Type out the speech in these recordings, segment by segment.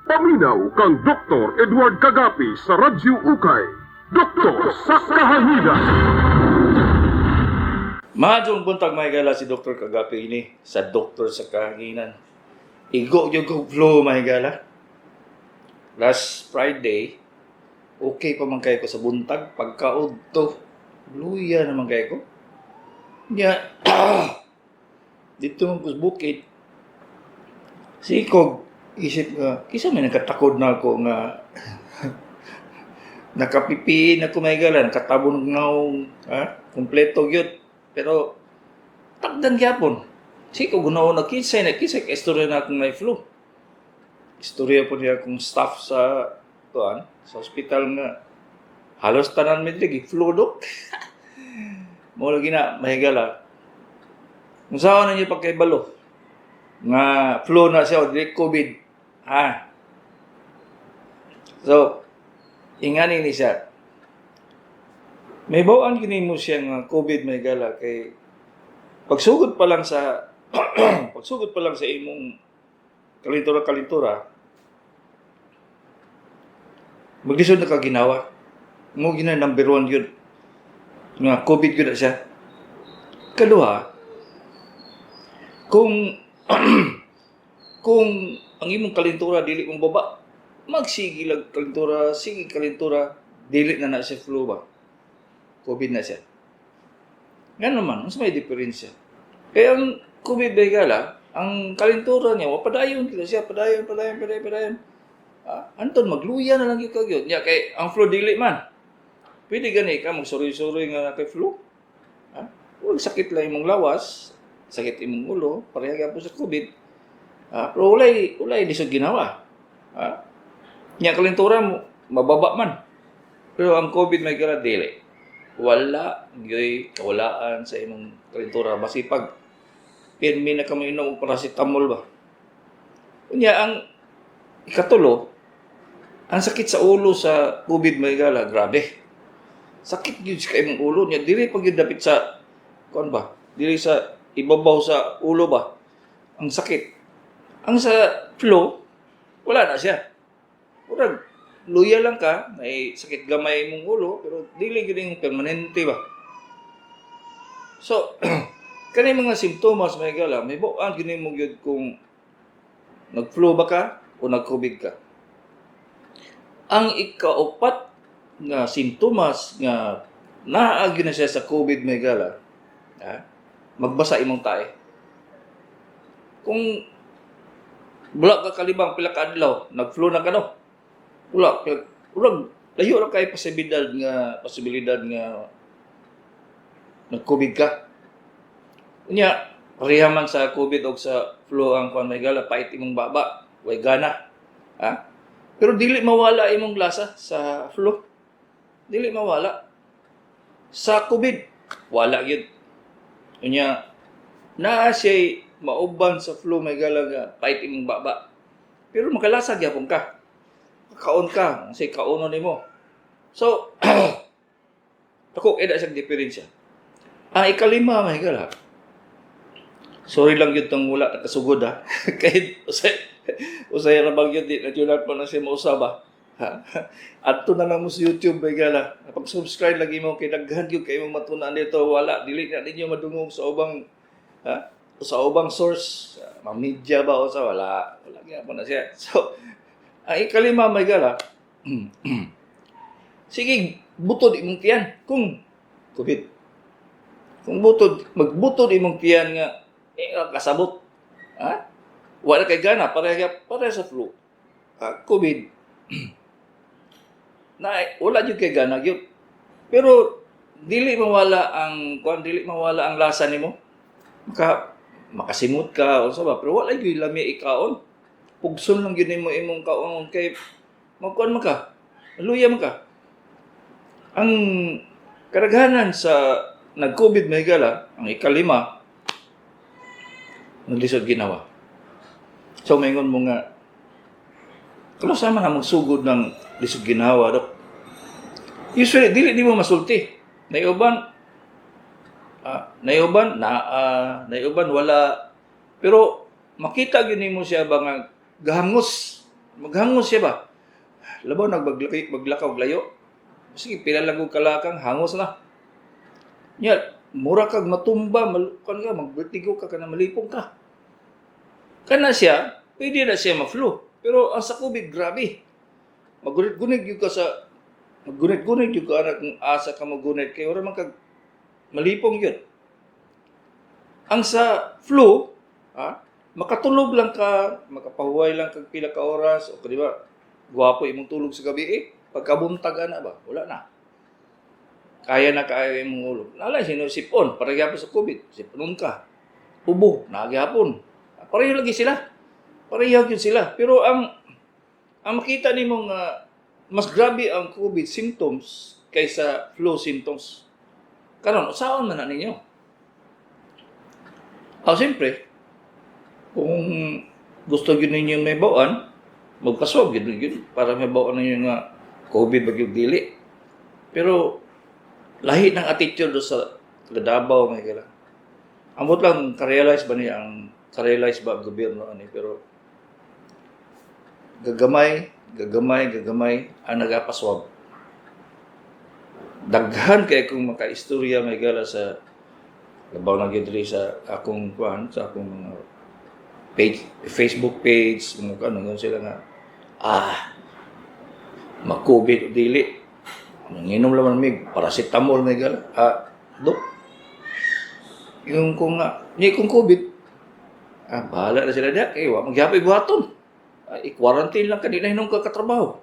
Paminaw kang Dr. Edward Kagapi sa Radyo Ukay. Doktor sa Kahanginan. Maayong buntag, mga higala, si Dr. Kagapi ini sa Doktor sa Kahanginan. Igo yung ko flu, mga higala. Last Friday, okay pa man kayo ko sa buntag, pagkaudto. Luya naman kayo ko. Nya, dito man ko sa bukid. Sikog, isip nga, kisa may nakatakod na ako nga nakapipiin ako, mga higala, nakatabon ng ngaong, ha? Kompleto gyud. Pero takdan gyapon. Sige gunaw na kinsay na kinsay ka istorya na akong may flu. Istorya po niya akong staff sa tuan sa ospital nga halos tanan mi diri flu, dok. Mo lagi na, mga higala. Kung saan na niyo pagkaibalo nga flu na siya o dili COVID. Ha? So, ingani ni siya. Mahibaw-an kini mo siya nga COVID, mga higala, kay pagsugod pa lang sa imong kalintura-kalintura, maglisod na ka ginawa mo gina. Number one yun nga COVID yun na siya. Kaduha, kung ang imong kalintura dili mong baba, magsige lang kalintura, sige kalintura, dili na na siya flu ba, COVID na siya. Nga naman, unsa may diferensya? Kaya ang COVID, mga higala, ang kalintura niya, wa padayon kita siya, padayon, padayon, padayon, padayon. Ah, anton magluya na lang gyud ka gyud. Nya kay ang flu dili man. Pwede gani ka magsuroy-suroy nga kay flu. Ha? Huwag sakit lang imong lawas, sakit imong ulo, pareha gyapon sa COVID. Ah, pero walay lisod ginawa. Ha? Nya kalintura mo mababa man. Pero ang COVID, mga higala, dili. Wala gyud kawalaan sa imong kalintura masipag pirmi na kami inom og paracetamol ba. Unya ang ikatulo, ang sakit sa ulo sa COVID, mga higala, grabe. Sakit gyud sa imong ulo niya dili pag gyud dapit sa kuan ba? Dili sa ibabaw sa ulo ba? Ang sakit. Ang sa flu, wala na siya. Murag luya lang ka, may sakit gamay imong ulo, pero dili gyud yung permanente ba. So, kani mga simptomas, mga higala, mahibaw-an gyud mo gyud kung nag-flu ba ka o nag-COVID ka. Ang ikaupat nga simptomas nga naa gyud na siya sa COVID, mga higala, ha? Magbasa imong tae. Kung wala ka kalibang pila ka adlaw, nag-flu na ka no. Wala, wala layo ra kay posibilidad nga nag-COVID ka. Unya, pareha man sa COVID og sa flu ang kuan, mga higala, pait imong baba, way gana. Ha? Pero dili mawala imong lasa sa flu. Dili mawala. Sa COVID, wala gyud. Unya, naa siya mauban sa flu, mga higala, nga pait imong baba. Pero makalasa gyapon ka. Kaon ka, say kaonon nimo. So, ako kay siyang diferensya. Ang ikalima, mga higala. Sorry lang yun tong wala nakasugod ha. Kahit usay ra bang yun, di na yun pa na siya mausab ba. Adto na lang mo sa YouTube, mga higala. Pag-subscribe lagi mo kay daghan gyud kay imong matun-an dito, wala dili na ninyo madungog sa ubang, ha, sa ubang source, mga media ba o sa wala wala gyapon na siya. So, ang ikalima, mga higala, sige, butod imong tiyan kung COVID. Kung butod, magbutod imong tiyan nga eh, kasabot. Ha? Wala kay gana, pareha pareha sa flu. Ah, COVID. Na wala jud kay gana gyud. Pero dili mawala ang kuan, dili mawala ang lasa nimo. Makasimot ka o sa ba, pero wala gyud lami ikaon. Pugson lang gyud nimo imong kaon kay magkuan man ka. Luya man ka. Ang kadaghanan sa nag-COVID, mga higala, ang ikalima, naglisod ginawa. So, maingon mo nga, kano sama na magsugod ng lisod ginawa, dok? Usually, dili di mo masulti. Naiuban, na, naiuban, wala. Pero, makita gyud nimo siya ba nga gahangos. Maghangos siya ba? Labaw nagbaglaki maglakaw layo. Sige, pila lang kog kalakang, hangos na. Nya, mura kag matumba, malukan ka, magvertigo ka, kana malipong ka. Kana siya, pwede na siya ma-flu. Pero ang sa COVID, grabe. Maggunit-gunit gyud ka ana kung asa ka magunit kay ora man kag malipong yun. Ang sa flu, ha, makatulog lang ka, makapahuway lang kag pila ka oras, o di ba, gwapo imong tulog sa gabi eh. Pagkabuntag ana ba, wala na. Kaya na kaayo imong ulo. Nalay sino sipon, para gyapon sa COVID, siponon ka. Ubo, naa gyapon. Pareho lagi sila. Pareho gyud sila. Pero ang makita nimo nga mas grabe ang COVID symptoms kaysa flu symptoms. Karon, usaon man na ninyo? Ah, siyempre, kung gusto gyud ninyo may bawaan, magpa-swab gyud gyud para may bawaan ninyo nga COVID ba gyud dili. Pero lahi ng attitude do sa taga Davao may kala. Ambot lang ka-realize ba niya ang ka-realize ba ang gobyerno ani, pero gagamay, gagamay, gagamay ang nagapaswab. Daghan kay kung makaistorya may gala sa labaw na gyud diri sa akong kuan, sa akong mga page, Facebook page, mga kuan, ngan sila nga ma-COVID o dili. Nanginom lang man mig paracetamol may gala. Ah, dok. Yung kung nga, ni kung COVID, bahala na sila diya, kay wa magyapay buhaton. Ah, i-quarantine lang ka, di na hinom ka katrabaho.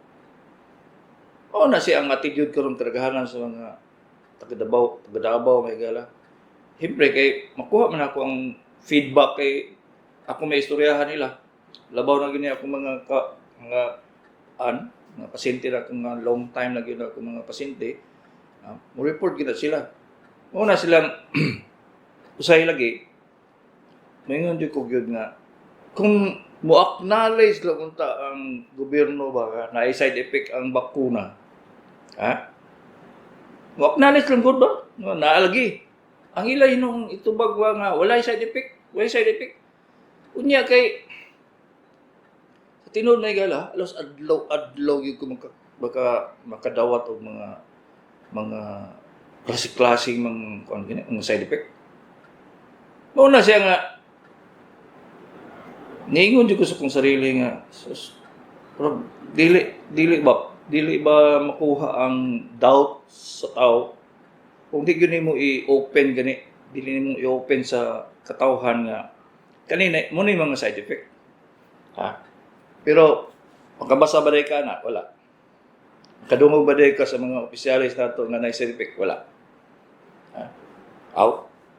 O na siya ang attitude karon kadaghanan sa mga taga Davao may gala. Siyempre kay makuha man ako ang feedback kay ako may istoryahan nila. Labaw na gini ako mga ka, mga an, mga pasyente na akong nga long time na gyud ako mga pasyente. Mo report gyud na sila. Mao na silang usahay lagi. Maingon jud ko gyud nga kung mo acknowledge lang unta ang gobyerno ba na side effect ang bakuna. Ha? Mo acknowledge lang gud ba? No, naalagi. Ang ilay nung itubag ba nga walay side effect, walay side effect. Unya kay sa tinuod na gala, alos adlaw adlaw gyud ko maka makadawat og mga klase-klaseng mga kuan gini, mga side effect. Mao na siya nga niingon jud ko sa kong sarili nga sus, pero dili ba makuha ang doubt sa tao kung di gyud nimo i-open gani, dili nimo i-open sa katawhan nga kanina mo ni mga side effect, ha? Pero makabasa ba day ka na? Wala. Kadungog ba day ka sa mga opisyalis nato nga na side effect? Wala, ha? Aw,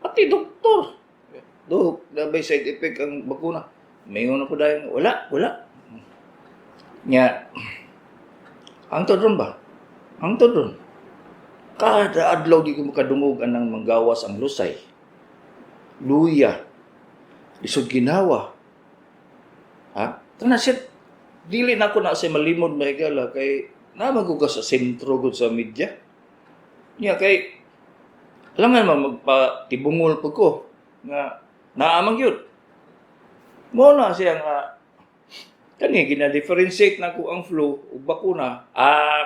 pati doktor do na may side effect ang bakuna, mayon na po dahil wala, wala. Nya, hangtod ron ba? Hangtod ron. Kada adlaw di ko makadungog anang manggawas ang lusay. Luya. Lisod ginawa. Ha? Kana siya, dili na ako na siya malimod, mahigala, kay naman ko ka sa sentro gud sa media. Nya kay alam nga man magpatibungol pud ko nga naamang yun. Mo na siya nga kani gina-differentiate na ko ang flu ug bakuna,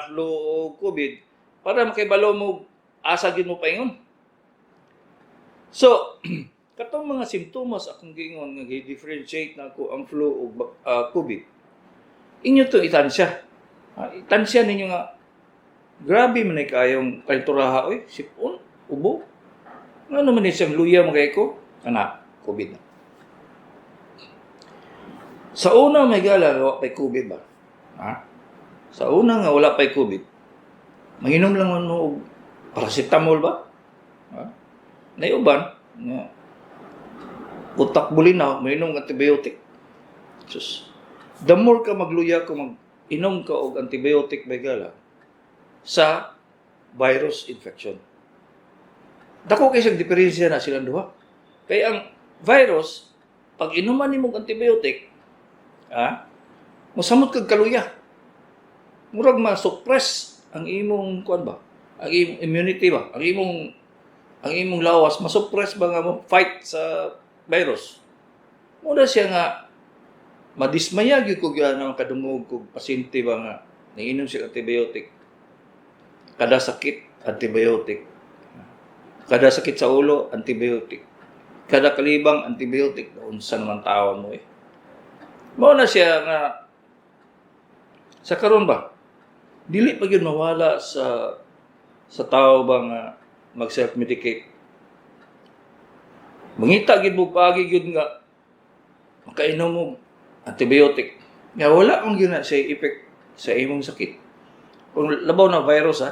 flu ug COVID para makibalo mo asa gyud mo paingon. So, katong mga simptomas akong giingon nga gi-differentiate na ko ang flu ug COVID. Inyo to itansya. Ha, itansya ninyo nga grabe man ay kayong kalituraha oy, sipon, ubo. Ngano man ni siyang luya mga ko? Kana COVID na. Sa una may gala wa pay COVID ba? Ha? Sa una nga wala pay COVID. Manginom lang man mo og paracetamol ba? Ha? Naiuban nga utak bulinaw, mainom og antibiotic. Sus. The more ka magluya ko mag inom ka og antibiotic may gala sa virus infection. Dako kay siyang diferensya na silang duha. Kay ang virus, pag inuman nimo og antibiotic, ha, mosamot kag kaluya. Murag ma-suppress ang imong kuan ba? Ang imong immunity ba? Ang imong lawas ma-suppress ba nga mo fight sa virus. Muna siya nga Madismaya gyud ko gyud ang kadungog kog pasyente ba nga nainom siya antibiotic. Kada sakit, antibiotic. Kada sakit sa ulo, antibiotic. Kada kalibang, antibiotic. Unsa naman tawo mo eh. Mao na siya nga sa karon ba, dili pa gyud mawala sa tao ba nga mag self-medicate. Mangita gyud mo paagi gyud nga makainom mo antibiotic. Nga wala man gyud na siya effect sa imong sakit. Kung labaw na virus, ha?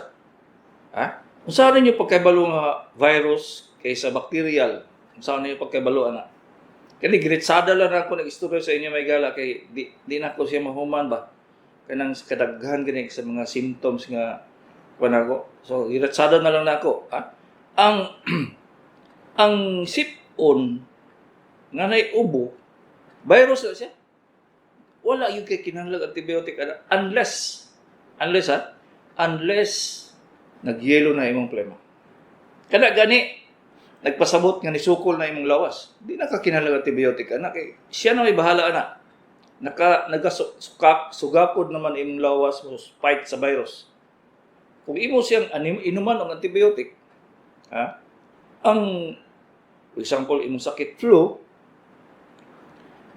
Ha? Unsa ninyo pagkabalo nga virus kaysa bacterial? Unsa ninyo pagkabalo ana? Kani gritsada lang ako nag-istorya sa inyo, mga higala, kay di na ko siya mahuman ba. Kanang sa kadaghan gani sa mga symptoms nga kuan ako. So gritsada na lang nako, ha? Ang sipon nga nay ubo, virus na siya. Wala yung kay kinahanglan antibiotic ana unless, ha, unless nagyelo na imong plema. Kada gani nagpasabot nga nisukol na imong lawas. Di na ka kinahanglan antibiotic ana kay siya na may bahala ana. Naka nagasukak sugakod naman imong lawas mo fight sa virus. Kung imo siyang inuman og antibiotic, ha? Ang, for example, imong sakit flu,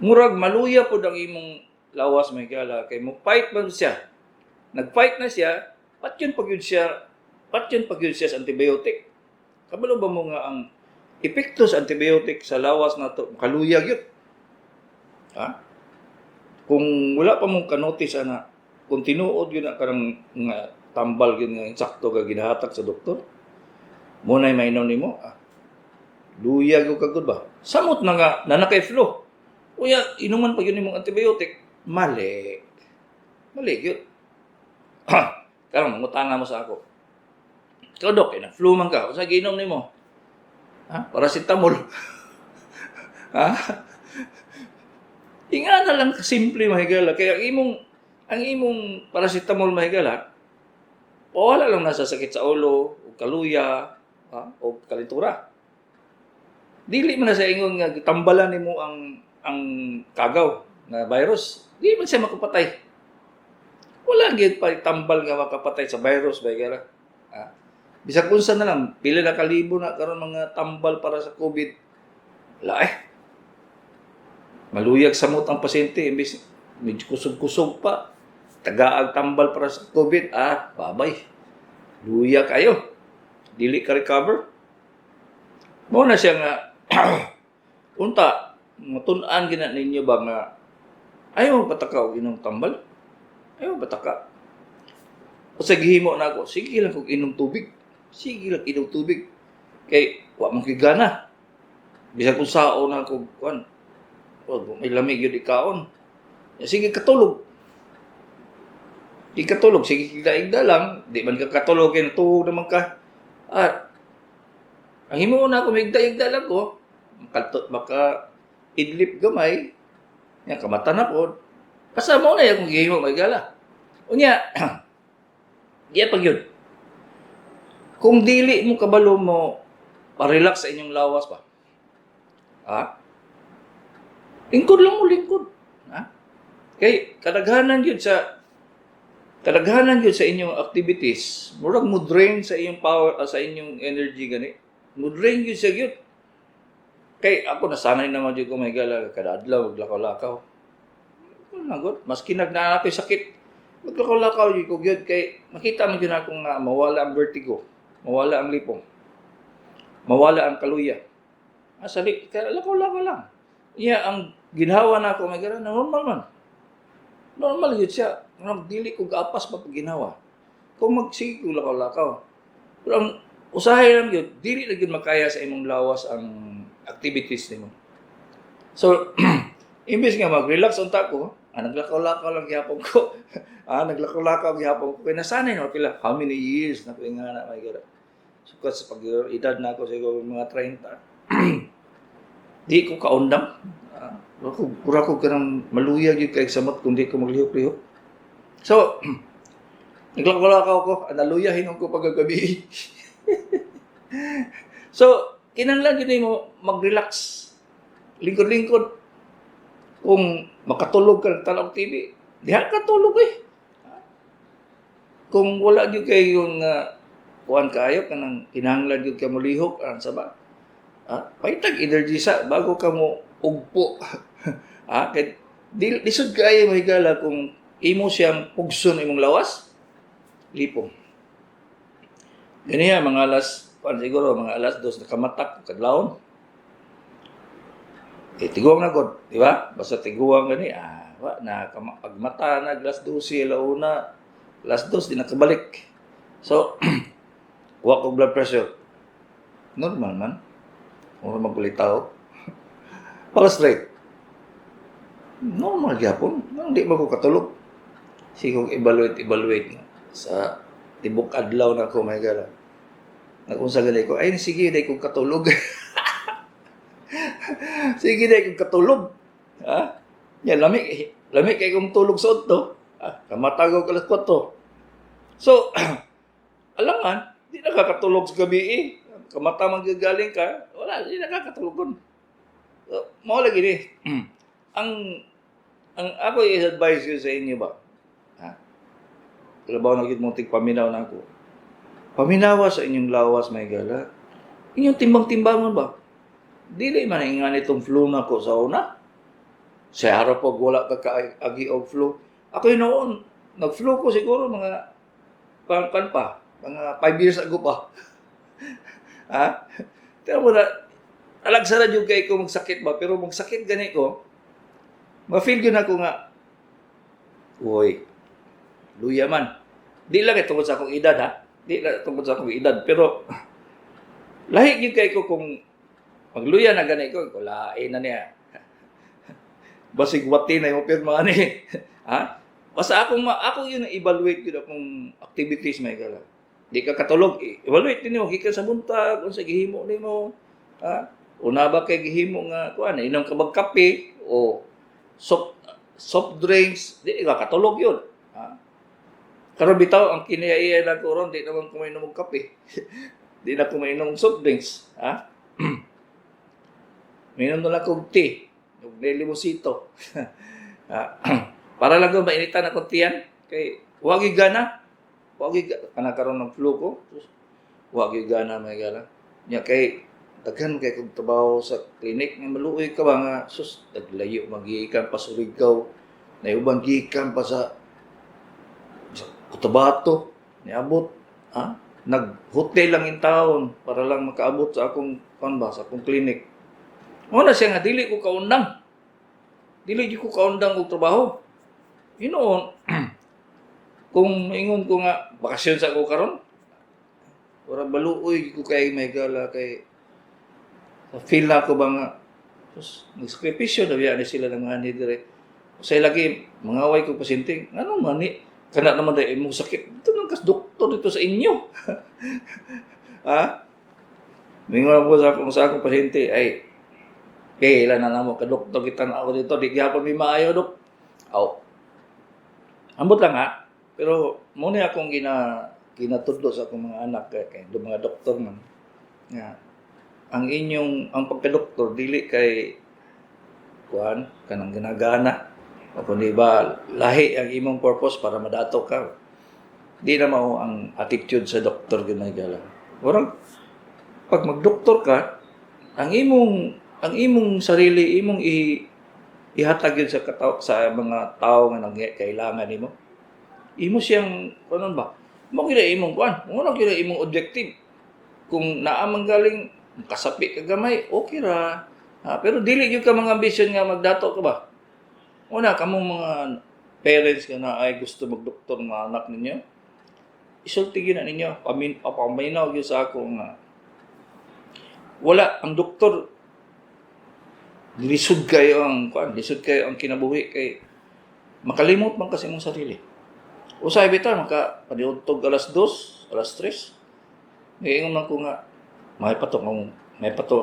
murag maluya pod ang imong lawas, mga higala, kay mo fight man siya. Nag-fight na siya, patyon pag yun siya, patyon pag yun siya sa antibiotic. Kabalo ba mo nga ang epekto sa antibiotic sa lawas nato makaluyag yun? Ha? Kung wala pa mong kanotice ana, kung tinuod yun na karang nga tambal yun nga insakto ka ginahatag sa doktor, mo na'y mainom nimo, ah, luyag o kagod ba? Samot na nga, na nakay flu. Uya, inuman pa yun imong antibiotic, mali. Mali yun. Karon mangutana mo sa ako. Ikaw, Dok, eh, na-flu man ka. Unsa giinom nimo? Ha? Paracetamol. Ha? Inga na lang simple, mga higala. Kaya ang imong paracetamol, mga higala, wala lang nasa sakit sa ulo, o kaluya, ha? O kalintura. Dili man na sa ingon nga tambalan nimo ang kagaw na virus. Di man siya makapatay. Wala gyud pa tambal nga makapatay sa virus ba gara. Ha? Bisag unsa na lang, pila na kalibo na karon mga tambal para sa COVID. Wala eh. Maluyag samot ang pasyente imbis medyo kusog-kusog pa. Tagaag tambal para sa COVID, ah, babay. Luya kayo. Dili ka recover. Mao na siya nga unta matun-an gina ninyo ba nga ayaw mo pataka og inom tambal? Ayaw mo pataka. O sa gihimo na ako, sige lang kog inom tubig. Sige lang inom tubig. Kay wa man ko'y gana. Bisag kung sao na ako kuan. Wag may lamig yun ikaon. Ya, sige katulog. Di katulog, sige igda lang. Di man ka katulog, kay natuhog naman ka. Ah, ang himo na ako, migda-igda lang ko. Maka idlip gamay. Ya, kamata na po. Basta mo na yung gihimo, mga higala. Unya, giya pag yun. Kung dili mo kabalo mo, pa-relax sa inyong lawas ba? Ha? Lingkod lang mo, lingkod. Ha? Kay kadaghanan yun sa inyong activities, murag mo drain sa inyong power, sa inyong energy gani. Mo drain yun siya gyud. Kay ako nasanay naman jud ko, mga higala, kada adlaw maglakaw-lakaw. Wala gud, maski nagnaa ako'y sakit, maglakaw-lakaw jud ko gyud kay makita man gyud ako nga mawala ang vertigo, mawala ang lipong, mawala ang kaluya. Asali, kaya lakaw-lakaw lang. Iya, ang ginhawa na ako, mga higala, normal man. Normal yun siya. Nang dili ko gaapas pa pag ginawa. Kung magsige ko lakaw-lakaw. Pero ang usahay lang yun, dili na yun makaya sa imong lawas ang activities nimo. So, imbes nga mag-relax unta ko, naglakaw-lakaw lang gihapon ko. Naglakaw-lakaw gihapon ko. Kaya nasanay na pila, how many years na ko nga na may gara. Sukat sa pag edad na ako siguro mga 30. Di ko kaundam. Mura ko kanang maluyag yun kay samot kung di ko maglihok-lihok. So, naglakaw-lakaw ko, naluya hinon ko pagkagabi. So, kinahanglan yun mo mag-relax. Lingkod-lingkod. Kung makatulog ka, nagtan-aw TV, diha ka tulog eh. Kung wala gyud kay yung kuan kaayo, kanang kinahanglan gyud ka molihok ang saba. Ah, pahitag energy sa bago ka mo ugpo. Ah, kay di lisod kaayo mahigala kung imo siyang pugson imong lawas, lipong. Ganiya mga alas kuan siguro mga alas 2 nakamatak kadlawon. Eh, tiguang na gud, di ba? Basta tiguang gani, ah, wa na pagmata na alas 12, alauna, alas 2 di nakabalik. So, wa ko blood pressure. Normal man. Mura magkulitaw. Pulse rate. Normal gyapon. Nang di man ko katulog. Sige kong evaluate, evaluate sa tibok adlaw na ako may gala. Nag-unsa gani ko, ay sige day kong katulog. Sige day kong katulog. Ha? Ya lami lami kay kong tulog sa udto. Ah, kamatagaw alas 4. So, alangan, di nakakatulog sa gabi eh. Kamata manggagaling ka, wala, di nakakatulog. So, mao lagi ni. Ang ako i-advise ko sa inyo ba? Ha? Labaw na gid mo tigpaminaw na ako. Paminawa sa inyong lawas, may gala. Inyong timbang-timbangon ba? Dili man nga nitong flu na ko sa una. Sa harap pag wala ka kaagi og flu. Ako yun noon, nag-flu ko siguro mga kan kan pa, mga 5 years ago pa. Ha? Pero mo na, alagsara jud kay ko magsakit ba, pero magsakit gani ko, ma-feel gyud ako nga, uy, luya man. Di lang kay tungod sa akong edad ha. Di lang tungod sa akong edad, pero lahi gyud kay ko kung magluya na gani ko, lain na niya. Basig wati na yung pirma ani. Ha? Basta akong ako yun evaluate yun akong activities may gala. Di ka katulog, evaluate ninyo gikan sa buntag unsa gihimo nimo. Ha? Una ba kay gihimo nga kuan, inom ka bag kape o soft soft drinks, di ka katulog yun. Ha? Karon bitaw ang kinaiya lang ko ron, di naman ko mainom og kape. Di na ko mainom og soft drinks, ha? Minom na lang kog tea, ug limosito. Ah, para lang ko mainitan akong tiyan kay wa gyud gana. Wa gyud kana karon ng flu ko. Wa gyud gana may gala. Nya kay daghan kay kog trabaho sa clinic nga maluoy ka ba nga sus taglayo magikan pa Surigao, na uban gikan pa sa Cotabato niabot, ha, nag-hotel lang in town para lang makaabot sa akong kuan ba, sa akong clinic. Mo na siya nga dili ko kaundang. Dili gyud ko kaundang og trabaho. Hinuon kung ingon ko nga bakasyon sa ako karon, ora baluoy ko kay may gala kay sa feel na ako ba nga sus nagsakripisyo na biya ni sila ng mga ni dire. Usay lagi mangaway ko pasyente, ngano man ni kana naman dai imong sakit. Ito nang kas doktor dito sa inyo. Ha? Mingon ko sa akong pasyente ay kay ilan na namo ka doktor kita na ako dito di gyapon mi maayo dok. Aw. Ambot lang ha. Pero mo ni akong ginatudlo sa akong mga anak kay, kay do mga doktor man nga ang inyong ang pagka-doktor dili kay kuan kanang ginagana o kundi ba lahi ang imong purpose para madato ka. Di na mao ang attitude sa doktor ginagala. Murag pag magdoktor ka, ang imong sarili imong ihatag yun sa kataw, sa mga tao nga nangailangan nimo. Imo siyang kuan ba? Mo gyud imong kuan, mo na gyud imong objective. Kung naa man galing kasapi ka gamay, okay ra. Ha, pero dili gyud ka mga ambisyon nga magdato ka ba. Una kamong mga parents nga na ay gusto magdoktor mga anak ninyo. Isulti gyud na ninyo, paminaw gyud sa ako nga wala ang doktor, lisod kayo ang kuan, lisod kayo ang kinabuhi kay makalimot man kasi imong sarili. Usay bitaw maka paniudtog alas 2, alas 3. Ngayon man ko nga may patok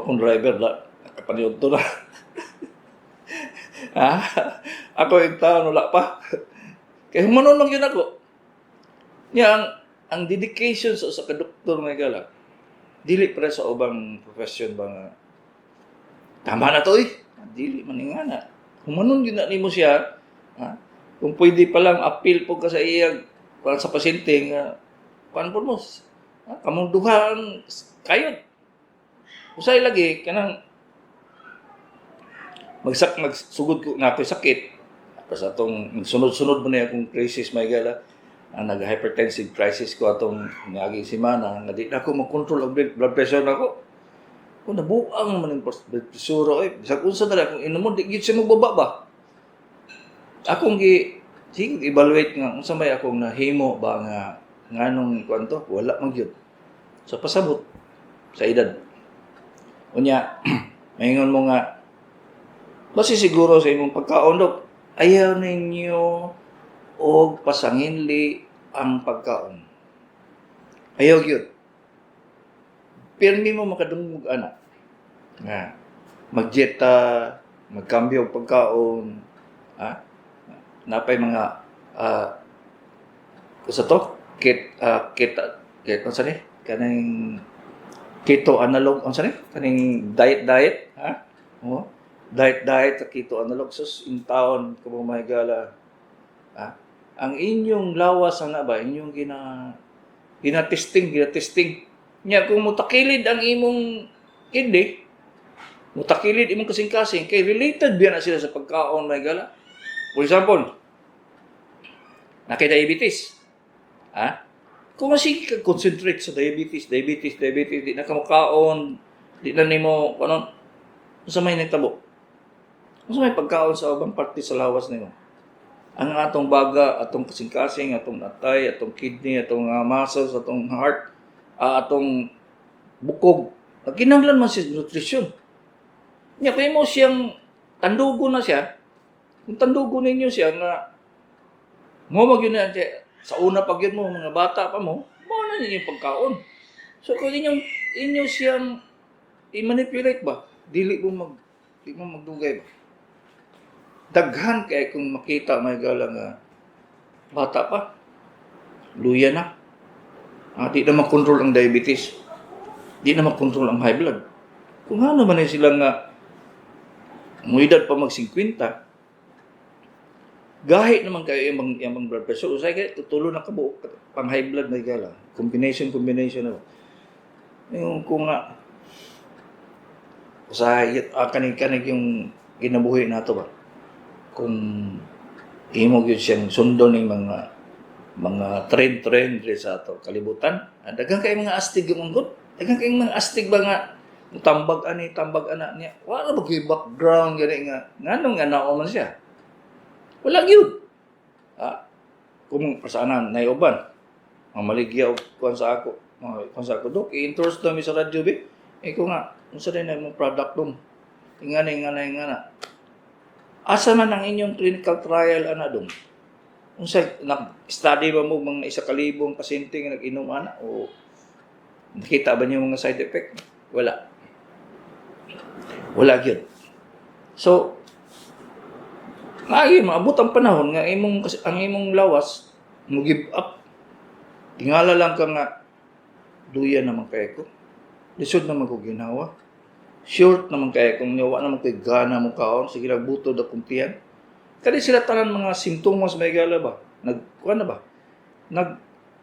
akong driver la nakapaniudto na. Ha? Ako yung taon wala pa. Kay humanon lang yun ako. Nya ang dedication sa kadoktor nga gala dili pre sa ubang profession ba nga tama na to eh. Dili man nga na. Humanon gyud na nimo siya, ha? Kung pwede pa lang, appeal po ka sa iya para sa pasyente nga kuan po mo, ha? Kamong duha ang kayod. Usay lagi kanang magsugod ko nga ako'y sakit. Tapos atong sunod-sunod mo na akong crisis, may gala. Ang nag-hypertensive crisis ko atong ngaging semana nga di na ako makontrol ang blood pressure nako. Kung nabuang man ang blood pressure eh, bisag unsa na akong inomon, di gyud siya magbaba ba. Akong gi sige evaluate nga unsa may akong nahimo ba nga nganong kuan to, wala man gyud. So pasabot sa edad. Unya, maingon mo nga basi siguro sa imong pagkaon, dok, ayaw ninyo og pasanginli ang pagkaon. Ayaw gyud. Pirmi mo makadungog ana nga magdieta, magkambyo og pagkaon, ha? Napay mga sa to kit kit kit unsa ni kaning keto analog, unsa ni kaning diet diet, ha? Oh, diet diet sa keto analog. Sus, in town kamo mahigala, ha? Ang inyong lawas ana ba, inyong gina gina-testing gina-testing nya kung mutakilid ang imong kidney, mutakilid imong kasing-kasing, kay related biya na sila sa pagkaon, mahigala. For example, nakay diabetes, ha? Kung masige ka concentrate sa diabetes, diabetes, diabetes, di na ka mukaon, di na nimo kuno, unsa may nahitabo? Unsa may pagkaon sa ubang parte sa lawas nimo? Ang atong baga, atong kasing-kasing, atong atay, atong kidney, atong muscles, atong heart, atong bukog, kinahanglan man siya nutrition. Nya kay mo siyang tandugo na siya, kung tandugo ninyo siya nga mo magyud na siya, sa una pag yun mo, mga bata pa mo, mao na ninyo pagkaon. So kung inyong inyo siyang i-manipulate ba, dili mo magdugay ba. Daghan kay kung makita, may gala, nga bata pa, luya na. Di na makontrol ang diabetes. Di na makontrol ang high blood. Kung ano man sila nga muedad pa mag 50, gahit naman kayo imong blood pressure. Usay kay tutulo na kabuok pang high blood, may gala. Combination combination na. Yung kung nga usahay kanig kanig yung ginabuhi nato ba. Kung imo gyud siyang sundon ning mga trend trend diri sa ato kalibutan. Daghan kay mga astig yung good. Daghan kay mga astig ba nga tambag ani, tambag ana niya. Wala ba gyud background gani nga nganong nga nao man siya? Wala gyud. Kung pasana nay uban mamaligya og kuan sa ako, mga kuan sa ako, "Dok, i-endorse daw mi sa radyo bi." Eh ko nga, "Unsa din na imong product dong?" Ingana, ingana, ingana. "Asa man ang inyong clinical trial ana dong? Unsa, nag-study ba mo mga 1,000 pasyente nga nag-inom ana o nakita ba niyo mga side effect?" Wala. Wala gyud. So, lagi maabot ang panahon nga imong ang imong lawas mo give up. Tingala lang ka nga duya naman kay ko. Lisod naman ko ginawa. Short naman kay kung wa naman koy gana mo kaon, sige lang butod akong tiyan. Kani sila tanan mga simptomas, may gala ba? Nag kuan na ba? Nag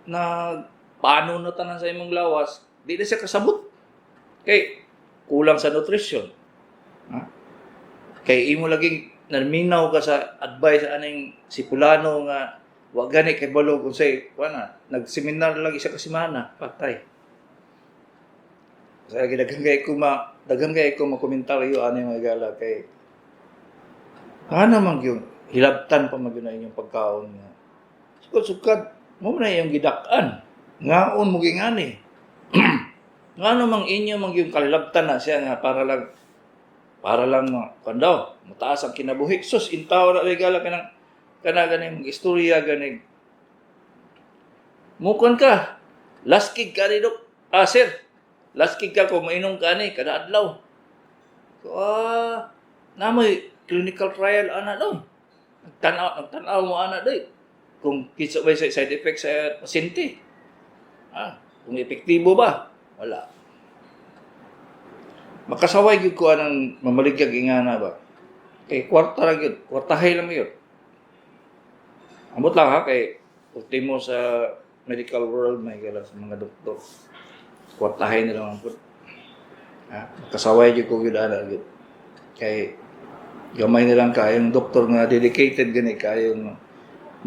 nag paano na tanan sa imong lawas, di na siya kasabot. Kay kulang sa nutrition. Ha? Kay imo laging naminaw ka sa advice aning si pulano nga wa gani kay balo kung say kuan na, nag-seminar lang isa ka semana, patay. Sa daghan kay ko makomentaryo ani, mga gala, kay ana man gyud hilabtan pa man gyud na inyong pagkaon nga sukad sukad mo man na iyong gidak-an, ngaon mo gingani, ngano mang inyo man gyud kalilabtan na siya nga para lang kuan daw mataas ang kinabuhi. Sus, intaw na gala, kanang kana ganing istorya gani mukon ka, "Laskig ka ni dok, sir, laskig ka kung mainom ka ni kada adlaw." So, namoy clinical trial ana daw, nagtanaw nagtanaw mo ana day kung kinsa ba sa side effect sa pasyente, kung epektibo ba? Wala. Makasaway gyud ko anang mamaligyag ingana ba. Kay kwarta ra gyud, kwartahay lang gyud. Ambot lang ha, kay ultimo sa medical world, may gala sa mga doktor. Kwartahay nila man pud. Ha? Kasaway gyud ko gyud ana gyud. Kay gamay nilang kayong doktor nga dedicated gani kayong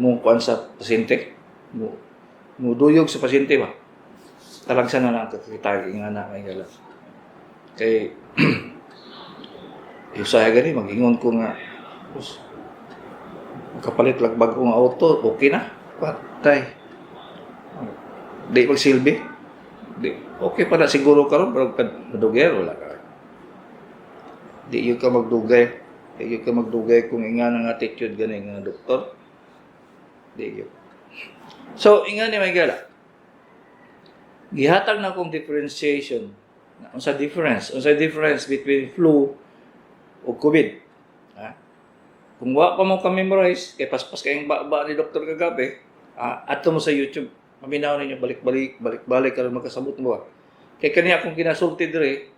mo kuan sa pasyente. Mo duyog sa pasyente ba. Talagsa na lang kakita nga na may gala. Kay usahay gani mag-ingon ko nga us, kapalit lang bagong auto, okay na. Patay. Di magsilbi. Di, okay pa na siguro karon, pero pag madugay wala ka. Di yun ka magdugay. Di yun ka magdugay kung inga ng attitude gani nga doktor. Di yun. So, inga ni may gala. Gihatag na akong differentiation. Unsa difference? Unsa difference between flu o COVID? Ha? Kung wa pa mo ka-memorize, kay paspas kayong ba ni doktor kagabi, adto mo sa YouTube. Paminaw ninyo balik-balik, balik-balik karon magkasabot mo ba. Kay kani akong ginasulti diri,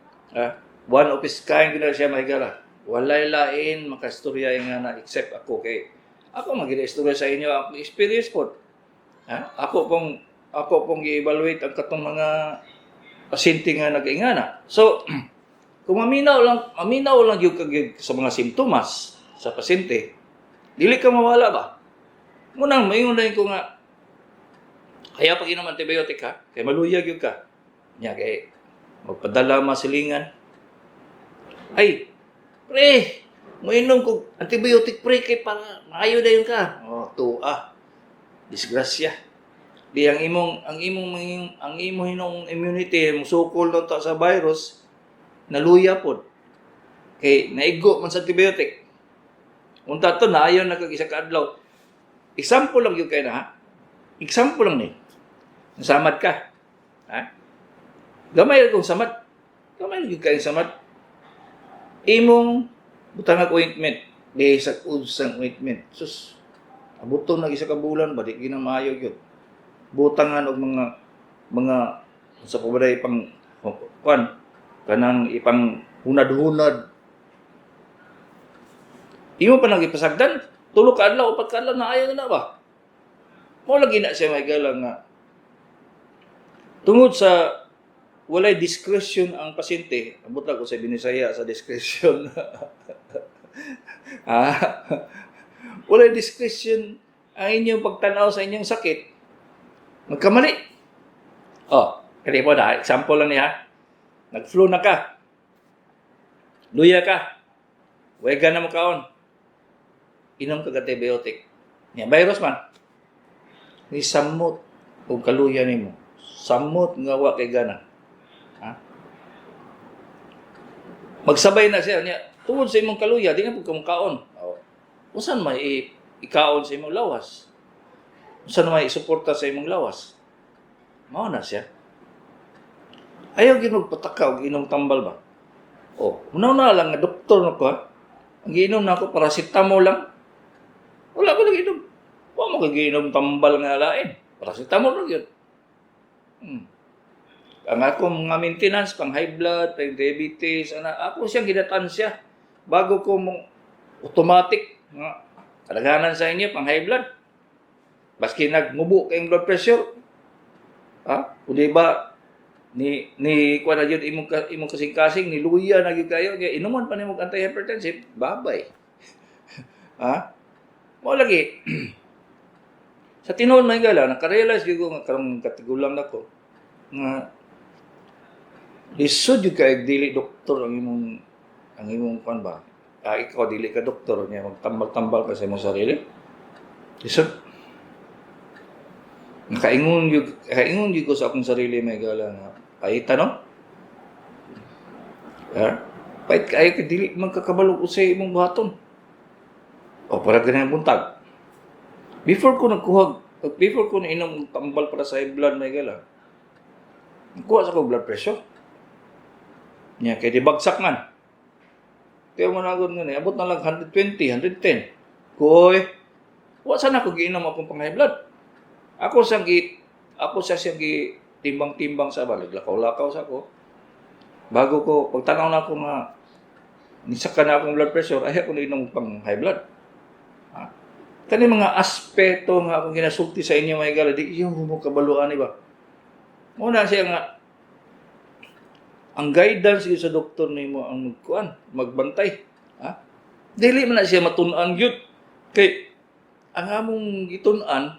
one of his kind gina siya, mahigala. Walay lain makastorya nga na except ako, kay ako magina-istorya sa inyo akong experience pod. Ha? Ako pong gi-evaluate ang katong mga pasyente nga nag-ingana. So, kung maminaw lang gyud ka gyud sa mga simptomas sa pasyente, dili ka mawala ba? Munang maingon na ko nga kaya pag inom antibiotic ha, kay maluya gyud ka. Nya kay magpadala masilingan. "Ay, pre, moinom ko antibiotic, pre, kay para maayo dayon ka." Oh, tuwa. Disgrasya. Di ang imong hinong immunity musukol na ta sa virus, naluya pod. Kay naigo man sa antibiotic. Unta to naayon na kag isa ka adlaw. Example lang gyud kay na ha. Example lang ni. Samad ka. Ha? Gamay ra kong samad. Gamay ra gyud kayong samad. Imong butangag ointment. Di sa unsang ointment. Sus. Abuton na isa ka bulan ba, di ginamayo gyud. Butangan og mga sa pa pang kuan kanang ipang hunad-hunad. Imo pa nang ipasagdan, 3 ka adlaw, 4 ka adlaw na ayaw na ba? Mao lagi na siya, may galang nga tungod sa walay discretion ang pasyente, ambot lang ko sa Binisaya sa discretion. Walay discretion ang inyong pagtanaw sa inyong sakit, magkamali. Oh, kaya po na, example lang niya. Nag-flu na ka. Luya ka. Huwag ka na makaon. Inom ka antibiotic. Nya, virus man. Ni samot og kaluya nimo. Samot nga wa kay gana. Ha? Magsabay na siya niya. Tungod sa imong kaluya, di na pud ka makaon. Oh. Usan may ikaon sa imong lawas? Usan may isuporta sa imong lawas? Mao na siya. Ayaw ginog pataka og inom tambal ba? Oh, una na lang nga doktor na ko ha. Ang giinom na ako paracetamol lang. Wala ko lang inom. Wa mo kay giinom tambal nga lain. Paracetamol lang yun. Ang akong mga maintenance pang high blood, pang diabetes, ana, ako siyang gidatan siya. Bago ko mo automatic nga kadaghanan sa inyo pang high blood. Baski nagmubo kayong blood pressure. Ha? O di ba ni kuan na jud imong imong kasing-kasing ni luya na gyud kayo kaya inuman pa nimo antihypertensive, babay. Ha? Mo lagi sa tinuod, may gala, naka-realize gyud ko nga karong katigulang nako nga lisod jud kay dili doktor ang imong kuan ba. Ah, ikaw dili ka doktor niya magtambal-tambal ka sa imong sarili. Lisod. Nakaingon gyud ko sa akong sarili, may gala, nga pahita no. Ha? Pahit kaayo kay dili man kakabalo unsay imong buhaton. O para ganyan buntag. Before ko nainom og tambal para sa high blood, may gala, nagkuha sa ko blood pressure. Nya kay di bagsak man. Kaya mo na nga ni abot na lang 120, 110. Koy, wa sana ko giinom akong pang high blood. Ako sa siyang gi timbang-timbang sa balig, lakaw-lakaw sa ko. Bago ko pagtanaw na ako nga Nisaka na akong blood pressure, ay ako inom pang high blood. Ha? Kani mga aspeto nga akong ginasulti sa inyo mga higala, di yung mo kabaluan ba? Muna siya nga, ang guidance gyud sa doktor nimo ang magkuan, magbantay. Ha? Dili man na siya matun-an gyud. Kay ang among gitun-an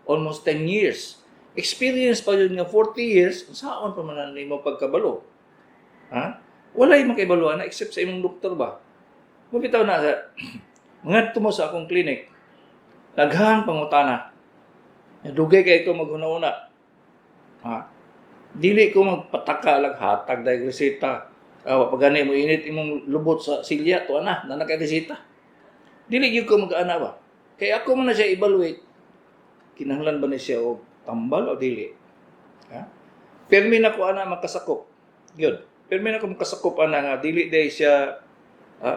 almost 10 years. Experience pa yun nga 40 years, saon pa man na nimo pagkabalo? Ha? Walay makaibaluan na except sa imong doktor ba? Mabitaw na sa mangadto mo sa akong clinic. Daghan pangutana. Dugay kay ko maghuna-una. Ha? Dili ko magpataka lang hatag dahil reseta. Ah, pag gani mo init imong lubot sa silya to ana, na kay reseta. Dili gyud ko mag-ana ba. Kay ako man na siya evaluate. Kinahanglan ba ni siya og tambal o dili? Ha? Permi na ko ana makasakop. Yun. Permi na ko makasakop ana nga dili day siya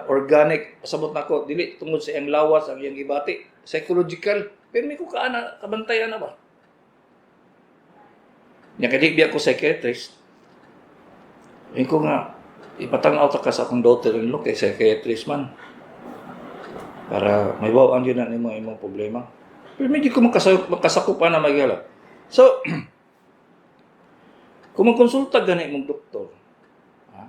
organic, pasabot nako dili tungod sa iyang lawas ang iyang gibati, psychological. Permi ko ka ana kabantay ana ba. Nya kay di biya ko psychiatrist. Ingon ko nga ipatang-aw ta ka sa akong daughter-in-law kay psychiatrist man. Para may bawaan yun na nimo imong problema. Pero medyo ko makasakop ana magyala. So, kung magkonsulta gani mong doktor, ha,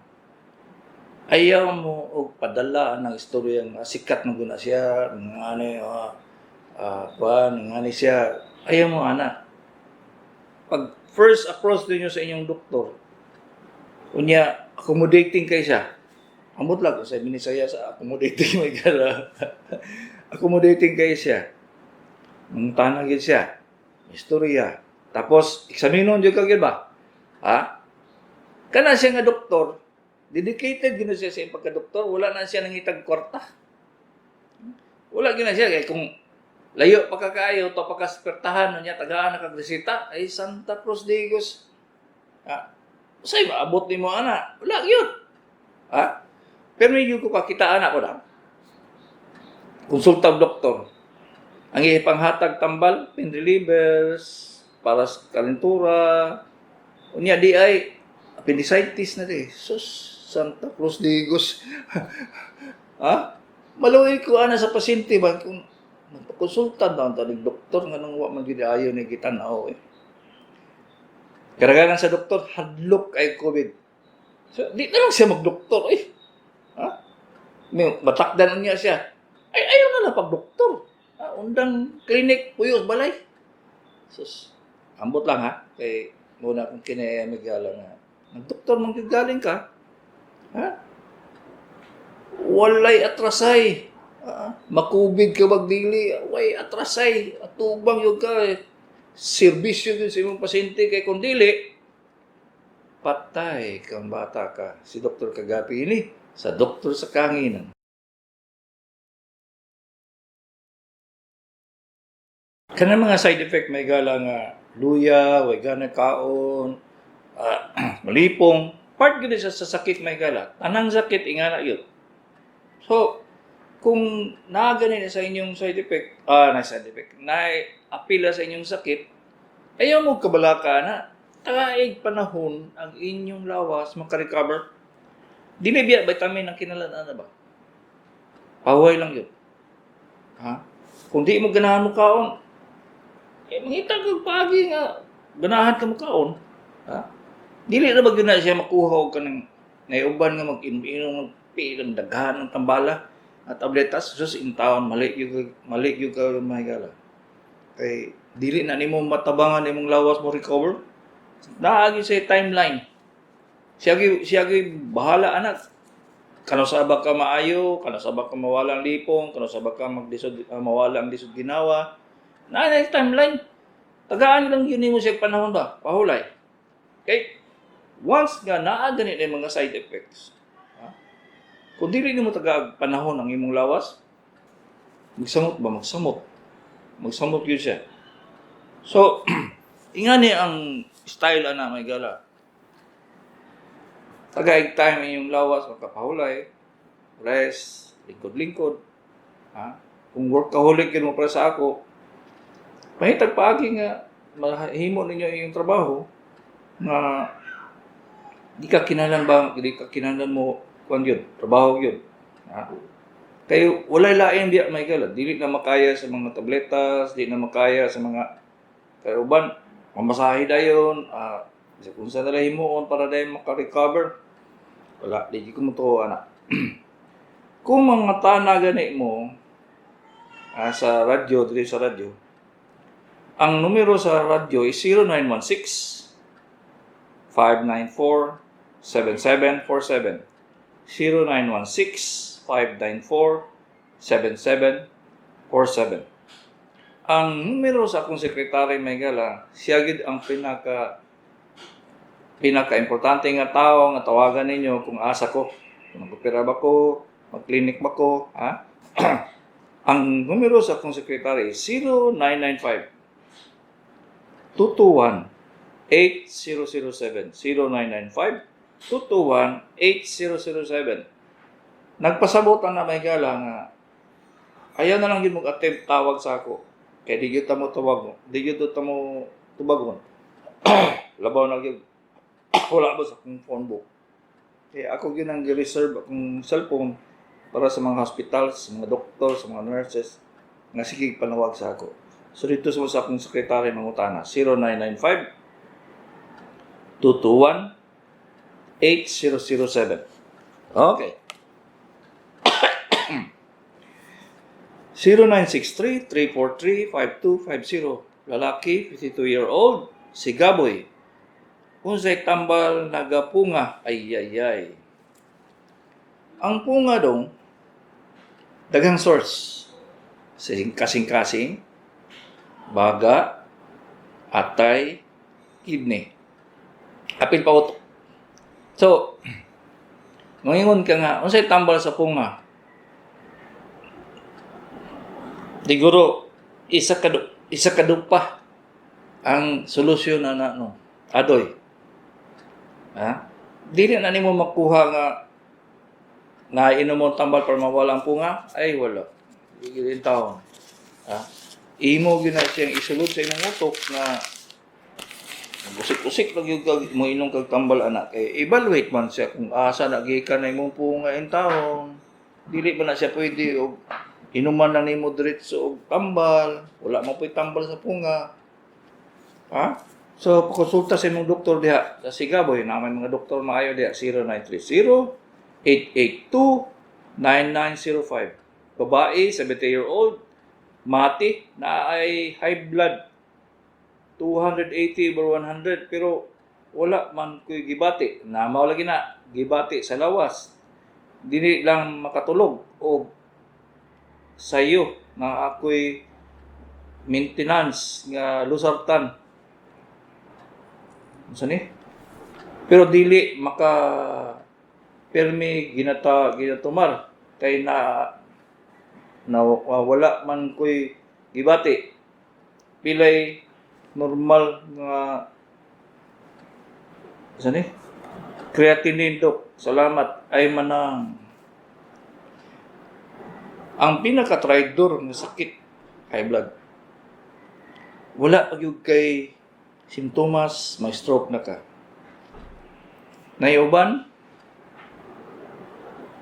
ayaw mo og padala ng istorya nga sikat man guna siya, nga ani kuan, nga ani siya, ayaw mo ana. Pag first approach ninyo sa inyong doktor, unya accommodating kay siya. Amot lang ko sa minisaya sa accommodating may gala. Accommodating kay siya. Mangutana gyud siya. Istorya. Tapos eksaminon jud ka gyud ba? Ha? Kana siya nga doktor, dedicated gyud na siya sa iyang pagka-doktor, wala na siya nangitag kwarta. Wala gyud na siya kay kung layo pa ka kaayo to pa ka pertahan niya tagaan na kag reseta ay Santa Cruz de Digos. Ha? Usay maabot nimo ana? Wala gyud. Ha? Pero medyo ko kakitaan ako na. Konsulta og doktor. Ang ipanghatag tambal, pain relievers, para sa kalentura. Unya di ay appendicitis na di. Sus, Santa Cruz de Digos. Ha? Maluoy ko ana sa pasyente ba kung magpakonsulta na ang tanig doktor nga nang wa man gyud ayo ni gitan-aw eh. Karaganan sa doktor hadlok ay COVID. So di na lang siya magdoktor eh. Ha? May matakdan niya siya. Ay ayaw na lang pagdoktor. Ha? Undang clinic puyos balay. Sus, ambot lang ha kay muna kung kinayamigala nga. Nagdoktor man gyud galing ka. Ha? Walay atrasay. Makubid ka magdili, way atrasay. Atubang yun ka eh. Serbisyo yun sa imong pasyente kay kung dili, patay kang bata ka. Si Dr. Kagapi ini sa Doktor sa Kanginan. Kanang mga side effect may gala nga luya, way gana kaon, malipong, part gyud siya sa sakit may gala. Tanang sakit ingana yun. So, kung naa gani na sa inyong side effect, na side effect, na apila sa inyong sakit, ayaw mo kabalaka na taig panahon ang inyong lawas makarecover. Dili biya vitamin ang kinalan na ba? Paway lang yun. Ha? Kung di mo ganahan mo kaon, eh, mangita kag paagi nga ganahan ka mo kaon. Ha? Dili na ba gyud na siya makuha og kanang naiuban nga mag-inom-inom ng pilang daghan ng tambala at tabletas, sus in taon mali gyud ka mahigala. Kay dili na nimo matabangan imong lawas mo recover. Naagi sa timeline. Siya gyud bahala anak. Kano ba ka maayo, kano ba ka mawala ang lipong, kano ba ka maglisod mawala ang lisod ginawa. Naa na timeline. Tagaan lang yun nimo siya panahon ba? Pahulay. Okay? Once nga naa gani na yung mga side effects, ha? Kung dili nimo tagaag panahon ang imong lawas, magsamot ba? Magsamot. Magsamot yun siya. So, ingani ang style ana may gala. Tagaig time inyong lawas, makapahulay, rest, lingkod-lingkod. Ha? Kung workaholic yun mo para sa ako, pahitag paagi nga mahimo ninyo inyong trabaho nga di ka kinahanglan ba di ka kinahanglan mo kuan yun, trabaho yun. Ha? Kay walay lain diya, Michael. Dili na makaya sa mga tabletas, di na makaya sa mga kay uban, mamasahe dayon, sa kung sa nila himuon para dayon maka-recover. Wala, di ko mo to, ana. Kung mga tana gani mo sa radyo, dito sa radyo, ang numero sa radyo is 0916 594 7747. 0916 594 7747. Ang numero sa akong sekretary, Megala, siya gid ang pinaka pinaka-importante nga tao nga tawagan ninyo kung asa ko. Kung magopera ba ko, mag-clinic ba ko, ha? Ang numero sa akong sekretary is 0995 221 8007. 0995 221 8007. Nagpasabot ang na, Megala, nga ayaw na lang yun mag-attempt tawag sa ako. Kay di gyud ta mo tawag mo. Di gyud ta mo tubagon. Labaw na gyud. Wala ba sa akong phone book. Kaya ako gyud ang gi-reserve akong cellphone para sa mga hospitals, sa mga doktor, sa mga nurses nga sige panawag sa ako. So dito sa akong sekretary mangutana, 0995 221 8007. Okay. 0963-343-5250. Lalaki, 52-year-old, si Gaboy. Unsay tambal nagapunga? Ay, ay, ay. Ang punga dong, daghang source. Kasing-kasing, baga, atay, kidney. Apil pa utok. So, mangingon ka nga, unsay tambal sa punga? Siguro, isa ka pa ang solusyon na na, no. Adoy. Ha? Dili na nimo makuha nga nainom mo tambal para mawala ang punga? Ay, wala. Di taon. Ha? Imo gyud na siyang isulod sa imong utok na usik-usik lang yung kag mo inom kag tambal ana kay evaluate man siya kung asa na gikan na imong punga in taon. Dili ba na siya pwede og inuman lang nimo diretso og tambal, wala man po'y tambal sa punga. Ha? So, pakonsulta sa imong doktor diha sa Sigaboy, na may mga doktor maayo diha, 0930 882 9905. Babae, 70-year-old, mati, na ay high blood, 280 over 100, pero wala man ko'y gibati. Namaw lagi na, gibati sa lawas. Dili lang makatulog o sayo na ako'y maintenance nga losartan. Unsa ni? Pero dili maka permi ginata ginatumar kay na na wala man ko'y gibati. Pilay normal nga unsa ni? Creatinine, dok. Salamat ay manang. Ang pinaka-traidor nga sakit, high blood. Wala pa gyud kay simptomas, may stroke na ka. Naiuban,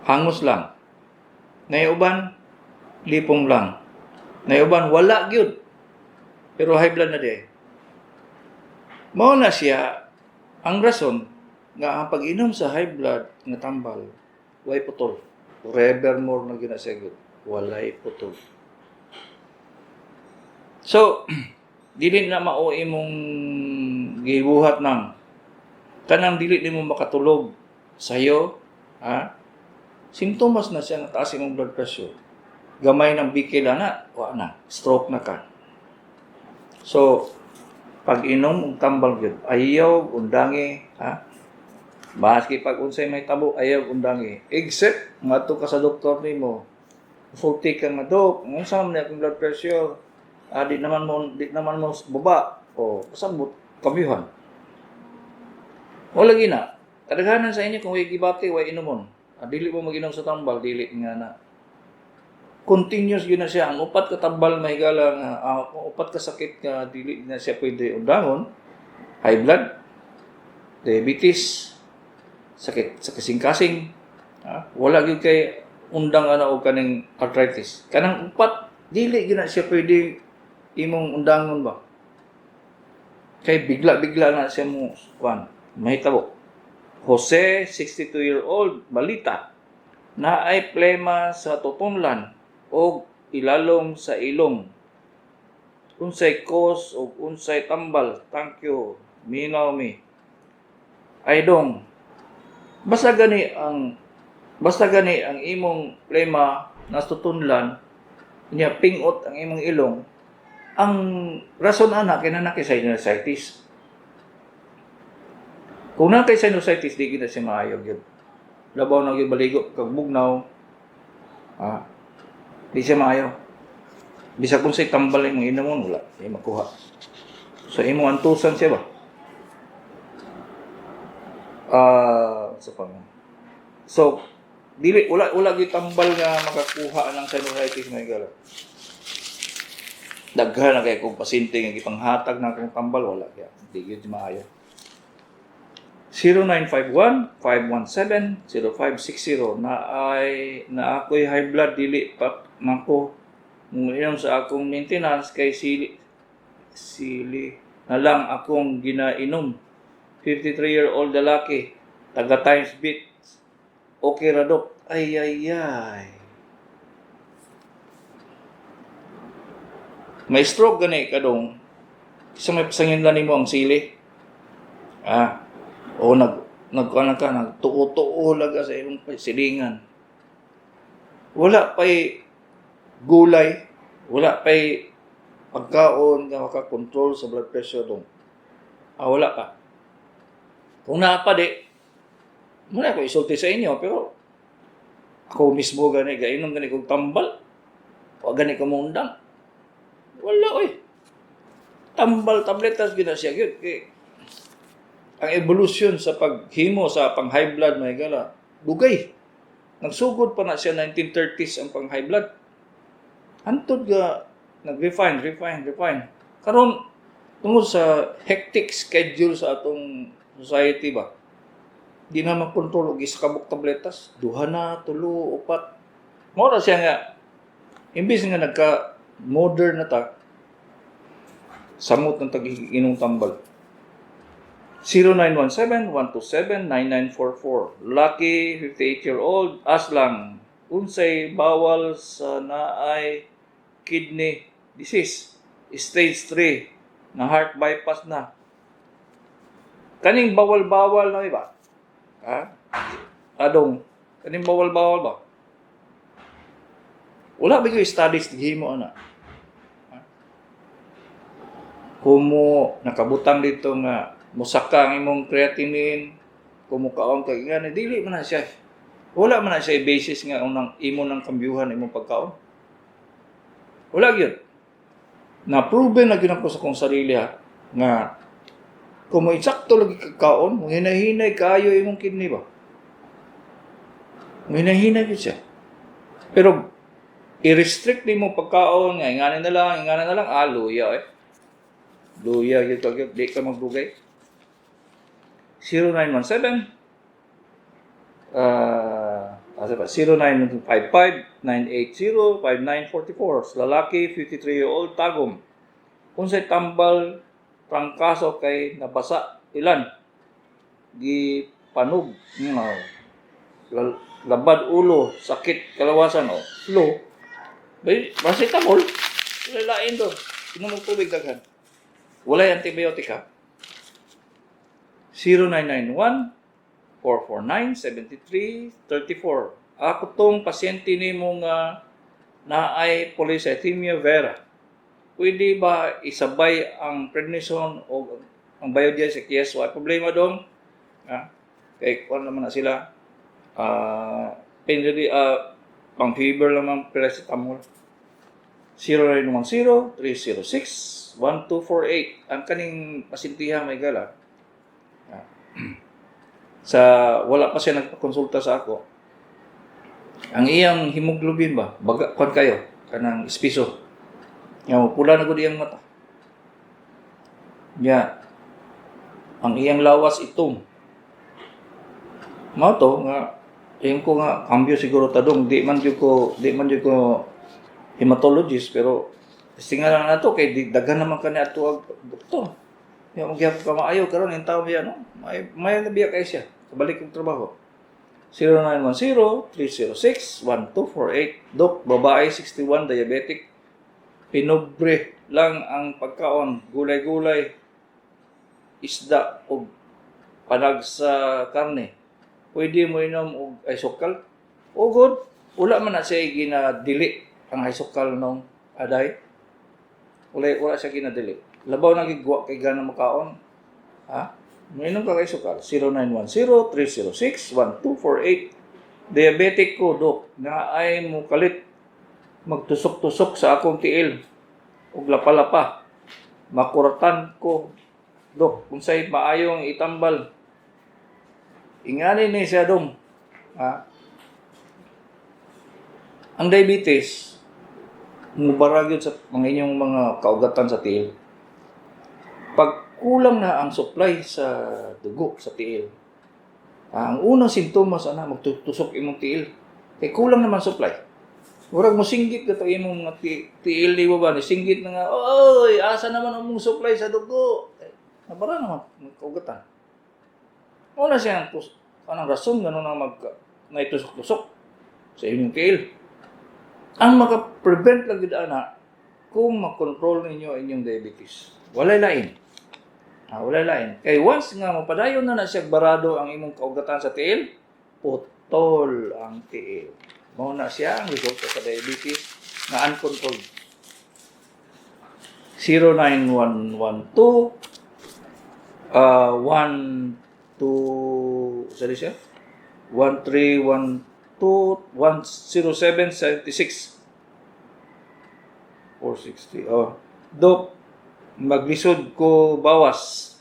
hangos lang. Naiuban, lipong lang. Naiuban, wala gyud. Pero high blood na di. Mao na siya ang rason nga ang pag-inom sa high blood nga tambal, way putol. Forevermore na ginasegod. Walay putol. So, dili na mao imong gibuhat nang kanang dili nimo makatulog sayo, ha? Simptomas na siya nga taas imong blood pressure. Gamay ng bikil na, wa na, stroke na ka. So, pag inom og tambal gyud, ayaw undangi, ha? Maski pag unsay may tabo, ayaw undangi. Except ngadto ka sa doktor nimo. Sulti ka nga, "Dok, unsa man akong blood pressure? Ah, di naman mo baba." O, pasabot, kamyuhan. Wala gina. Kadaghanan sa inyo kung way gibati, way inumon. Ah, dili mo maginom sa tambal, dili nga na. Continuous yun na siya. Ang upat ka tambal mahigala nga, ang upat ka sakit nga dili na siya pwede undangon. High blood, diabetes, sakit sa kasing-kasing, Ha? Wala gyud kay undang ana og kaning arthritis. Kanang upat, dili gyud na siya pwede imong undangon ba. Kay bigla-bigla na siya mo kuan, mahitabo. Jose, 62-year-old, balita na ay plema sa tutunlan o ilalom sa ilong. Unsay cause o unsay tambal? Thank you. Minaw mi. Ay dong. Basta gani ang imong plema na tutunlan niya, pingot ang imong ilong, ang rason ana kay naa kay sinusitis. Kung naa kay sinusitis, di gyud na siya maayo gyud. Labaw na gyud baligo kag bugnaw. Ah, di siya maayo. Bisag unsay tambal imong inumon, wala di makuha. So imong antusan siya ba? Ah, sa pa nga. So dili, wala wala gyud tambal nga makakuha ng sinusitis, mga higala. Daghan na kay kong pasyente nga gipanghatag na akong tambal, wala kaya di gyud maayo. 0951-517-0560. Na ay na ako'y high blood, dili pa mako inom sa akong maintenance kay sili sili na lang akong ginainom. 53-year-old lalaki, taga Times Beach. Okay ra, Dok? Ay ay ay, may stroke gani kadong sa may pasangin lang nimo ang sili. Ah, o nag nagkuan ka, nagtuo-tuo lang ka sa imong silingan. Wala pa'y gulay, wala pa'y pagkaon nga makakontrol sa blood pressure dong. Ah, wala pa. Kung naa pa di, muna ko isulti sa inyo, pero ako mismo gani, gainom gani kog tambal. Wa gani ko moundang. Wala oy. Tambal tabletas gyud na siya gyud. Kay ang evolution sa paghimo sa pang high blood, mga higala, dugay. Nagsugod pa na siya 1930s ang pang high blood. Hantod ga nag-refine, refine, refine. Karon, tungod sa hectic schedule sa atong society ba, di na makontrol og isa ka buok tabletas, duha na, tulo, upat. Mao ra siya nga imbis nga nagka modern na ta, samot ng tag-inom tambal. 0917-127-9944. Lucky, 58-year-old, aslang, unsay bawal sa naay kidney disease, stage 3, na heart bypass na? Kaning bawal-bawal na iba? Ha? Adong, kaning bawal-bawal ba? Wala ba yung studies gihimo ana? Ha? Kumo nakabutang dito nga musaka ang imong creatinine, kumukaon kag nga dili man na siya. Wala man na siya basis nga unang imo nang kambyuhan imong pagkaon. Wala gyud. Na proven na gyud ako sa akong sarili ha, nga kung mo eksakto lagi kag kaon, mo hinahinay kaayo imong kidney ba. Mo hinahinay gyud siya. Pero i-restrict nimo pagkaon nga ingani na lang, ingani na lang, ah, luya eh. Luya gyud ka gyud, di ka magdugay. 0917 asa pa? 0955-980-5944. Lalaki, 53-year-old, Tagum. Unsay tambal trangkaso kay nabasa ilan gipanog nga labad ulo, sakit kalawasan o flu? Bay, paracetamol, wala lain do. Inom og tubig daghan. Walay antibiotic ha. 0991 449 7334. Ako tong pasyente nimo nga naay polycythemia vera. Pwede ba isabay ang prednisone o ang Biogesic? Yes, wala problema dong. Ah, kay kuan naman na sila. Ah, pain relief, pang fever lang ang paracetamol. 0910-306-1248. Ang kaning pasintiha, may gala. Ah. Sa wala pa siya nagpakonsulta sa ako. Ang iyang hemoglobin ba, baga kwan kayo kanang espiso. Nga pula na gud iyang mata. Nya ang iyang lawas itom. Mao to nga Ingon ko nga cambio siguro ta, dong. Di man jud ko hematologist, pero testingan lang nato kay di, daghan naman kani ato ang doktor. Ya mo gyapon ka maayo karon in tawo biya, no. May may na biya kay siya. Kabalik og trabaho. 0910-306-1248. Dok, babae 61, diabetic. Pinobre lang ang pagkaon, gulay-gulay, isda og panag sa karne. Pwede mo inom og Isokal? O good. Wala man na siya ginadili ang Isokal nung aday. Wala, wala siya ginadili. Labaw na gigwa kay gana makaon. Ha? Mainom ka kay Isokal. 0910-306-1248. Diabetic ko, dok. Na ay mo kalit magtusok-tusok sa akong tiil ug lapa-lapa. Makuratan ko, dok. Unsay maayong itambal? Ingani ni siya, dong. Ha? Ang diabetes, mubara gyud sa mga inyong mga kaugatan sa tiil. Pag kulang na ang supply sa dugo sa tiil, ang unang sintomas ana, magtutusok imong tiil. Kay kulang naman supply. Murag mo singgit ka to imong mga tiil ni ba ni singgit na nga, "Oy, asa naman ang mong supply sa dugo?" Eh, nabara naman kaugatan. Wala siya ang anong rason gano'n na mag naitusok-tusok sa inyong tiil. Ang maka-prevent lang gid ana kung makontrol ninyo inyong diabetes. Walay lain. Ah, walay lain. Kay once nga mapadayon na na siya barado ang imong kaugatan sa tiil, putol ang tiil. Mao na siya ang resulta sa diabetes nga uncontrolled. 09112 1 2 sorry siya 1312 107 76 460. Oh, Dok, maglisod ko bawas,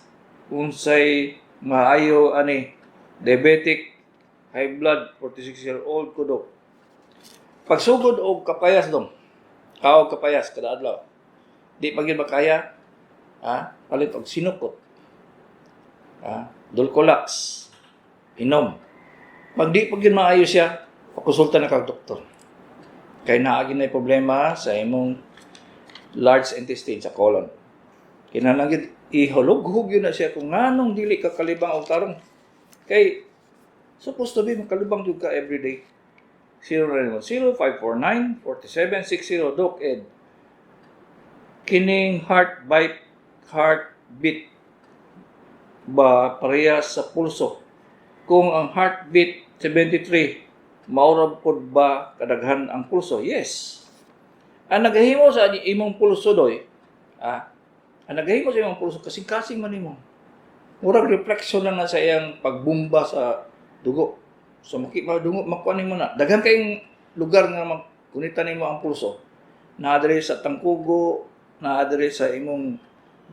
unsay maayo ani? Diabetic, high blood, 46-year-old ko, dok. Pagsugod og kapayas, dong, kaog kapayas kada adlaw. Di pa gyud makaya, ha, palit og sinukot, ha, Dulcolax, inom. Pag di pa gyud maayo siya, pakonsulta na kag doktor. Kay naa gyud na problema sa imong large intestine, sa colon. Kinahanglan gyud ihulughog yun na siya kung nganong dili ka kalibang og tarong. Kay supposed to be makalibang jud ka everyday. 0910-549-4760. Doc Ed, kining heart bite, heartbeat ba parehas sa pulso? Kung ang heartbeat 73, maura pod ba kadaghan ang pulso? Yes. Ang nagahimo sa imong pulso doy, ang nagahimo sa imong pulso kasing-kasing man nimo. Murag reflection lang na sa iyang pagbumba sa dugo. So maki madungo makuha nimo na. Daghan kayong lugar nga magkunita nimo ang pulso. Naa diri sa tangkugo, naa diri sa imong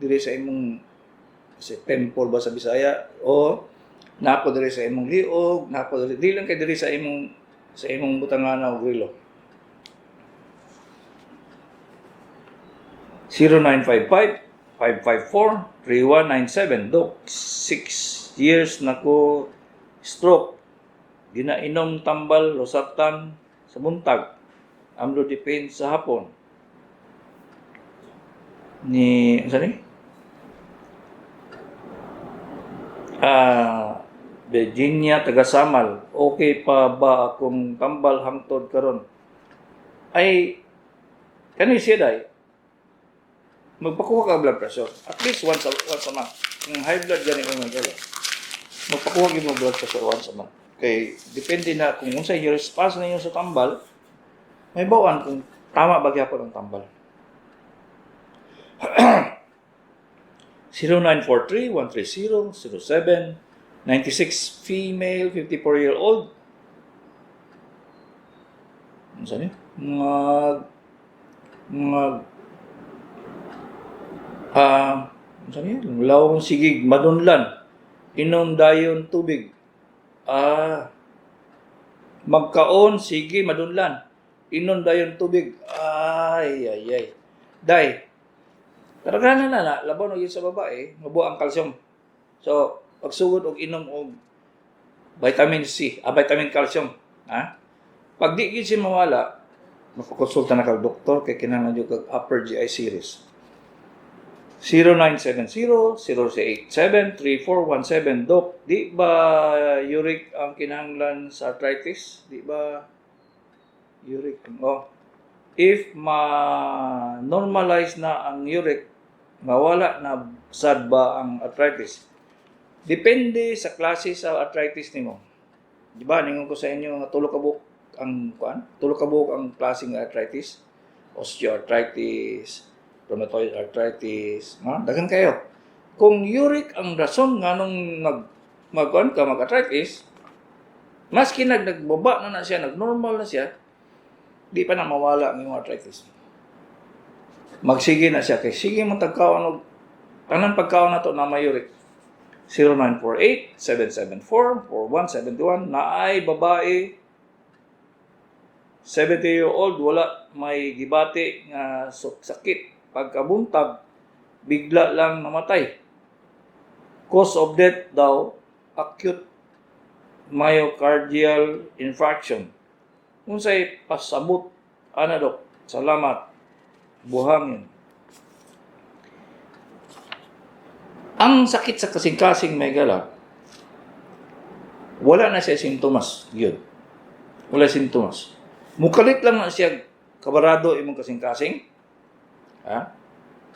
diri sa imong si temple ba sa Bisaya o naa po diri sa imong liog, naa po diri, di lang kay diri sa imong butangana og relo. 0955 554 3197. Dok, 6 years na ko stroke. Ginainom tambal losartan sa buntag, amlodipine sa hapon. Ni ano ni? Ah, Virginia taga Samal. Okay pa ba akong tambal hangtod karon? Ay kani siya day, magpakuha ka blood pressure. At least once a month. Kung high blood gani mo mga, magpakuha gyud mo blood pressure once a month. Kay depende na kung unsay response ninyo sa tambal, may bawaan kung tama ba gyapon ang tambal. 0943-130-07 96, female, 54-year-old. Ano saan yun? Mga ano saan yun? Lawong sigig madunlan. Inom dayon tubig. Ah, magkaon, sige, madunlan. Inom dayon tubig. Ay, ay, ay. Day, karaghanan na na, labaw na yun sa babae, mabuo ang calcium. So, pagsugod og inom og vitamin C, vitamin calcium. Ha? Pag di gyud siya mawala, mapakonsulta na kag doktor kay kinahanglan jud kag upper GI series. 0970-087-3417. Dok, di ba uric ang kinahanglan sa arthritis? Di ba uric? Oh. If ma-normalize na ang uric, mawala na sad ba ang arthritis? Depende sa klase sa arthritis nimo. Di ba, ningon ko sa inyo nga tulo ka buok ang kuan, tulo ka buok ang klase ng arthritis: osteoarthritis, rheumatoid arthritis, ha? Daghan kayo. Kung uric ang rason nganong magkuan ka, mag-arthritis, maski nagbaba na na siya, nag-normal na siya, di pa na mawala ang imong arthritis. Magsige na siya kay sige mo tagkaon og tanan pagkaon nato na may uric. 0948-774-4171. Naay babae 70-year-old, wala may gibati nga sakit, pagkabuntag bigla lang namatay. Cause of death daw acute myocardial infarction. Unsay pasabot ana, Dok? Salamat. Buhangin. Ang sakit sa kasing-kasing, mga higala, wala na siya sintomas yun. Wala sintomas. Mukalit lang na siya kabarado imong kasing-kasing. Ha?